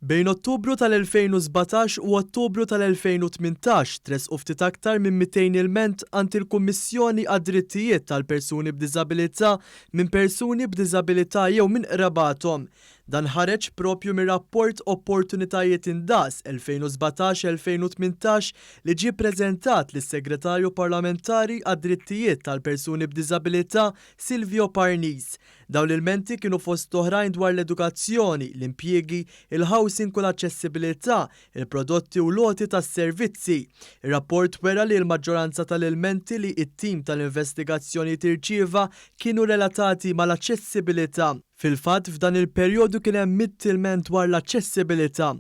Bejn Ottubru tal-2017 u Ottubru tal-2018 tressqu ftit aktar minn 200 ilment għand il-Kummissjoni għad-Drittijiet tal-Persuni b'Diżabilità minn persuni b'diżabilità jew minn qrabathom. Dan ħareġ proprju mir-rapport Opportunitajiet Indaqs 2017-2018 li ġie ppreżentat lis-Segretarju Parlamentari għad-Drittijiet tal-Persuni b'Diżabilità Silvio Parnis. Dawn l-ilmenti kienu fost oħrajn dwar l-edukazzjoni, l-impjiegi, il-housing u l-aċċessibilità, il-prodotti u l-għoti tas-servizzi. Ir-rapport wera li l-maġġoranza tal-ilmenti li t-tim tal-investigazzjonijiet irċieva kienu relatati mal-aċċessibilità. Fil-fatt, f'dan il-perjodu kien hemm mitt ilment dwar l-aċċessibilità.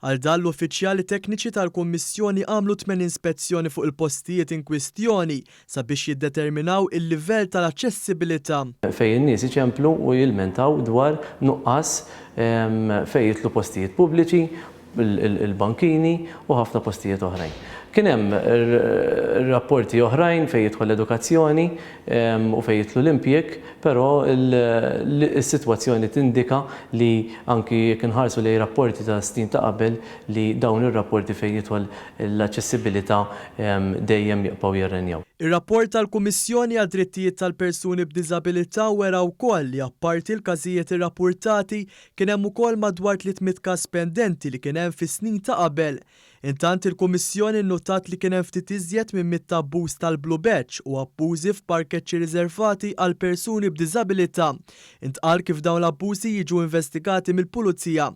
Għal dan, l-uffiċjali tekniċi tal-Kummissjoni għamlu 80 spezzjoni fuq il-postijiet inkwistjoni sabiex jiddeterminaw il-livell tal-aċċessibilità. Fejn in-nies iċemplu u jilmentaw dwar nuqqas fejn jidħlu postijiet pubbliċi, il-bankini u ħafna postijiet oħrajn. Kien hemm rapporti oħrajn fejn jidħol l-edukazzjoni u fejn jidħlu l-impjieg, però s-sitwazzjoni tindika li anki jekk inħarsu lejn rapporti ta' snin ta' qabel li dawn ir-rapporti fejn jidħol l-aċċessibilità dejjem jibqgħu jirrenjaw. Ir-rapport tal-Kummissjoni għad-Drittijiet tal-Persuni b'Diżabilità wera wkoll li apparti l-każijiet irrappurtati, kien hemm ukoll madwar 300 każ pendenti li kien hemm fis-snin ta' qabel. Intant il-Kummissjoni nnutat li kien hemm ftit iżjed minn mitt abbuż tal-Blue Badge u abbużi f'parkeġġi riżervati għal persuni b'diżabilità. Intqal kif dawn l-abbużi jiġu investigati mill-Pulizija.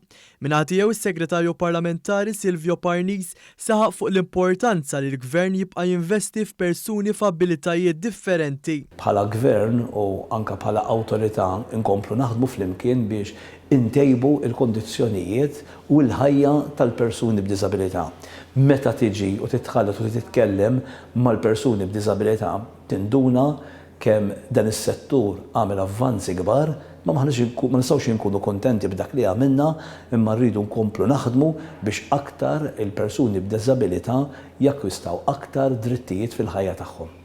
Min-naħa tiegħu s-Segretarju Parlamentari Silvio Parnis saħaq fuq l-importanza li l-Gvern jibqa' jinvesti f'persuni f'abilitajiet differenti. Bħala Gvern u anke bħala awtorità nkomplu naħdmu flimkien biex intejbu l-kundizzjonijiet u l-ħajja tal-persuni b'diżabilità. Meta tiġi u titħallat u titkellem mal-persuni b'diżabilità tinduna kemm dan is-settur għamel avvanzi kbar, ma m'aħniex ma nistgħux inkunu kuntenti b'dak li għamilna imma rridu nkomplu naħdmu biex aktar il-persuni b'diżabilità jakkwistaw aktar drittijiet fil-ħajja tagħhom.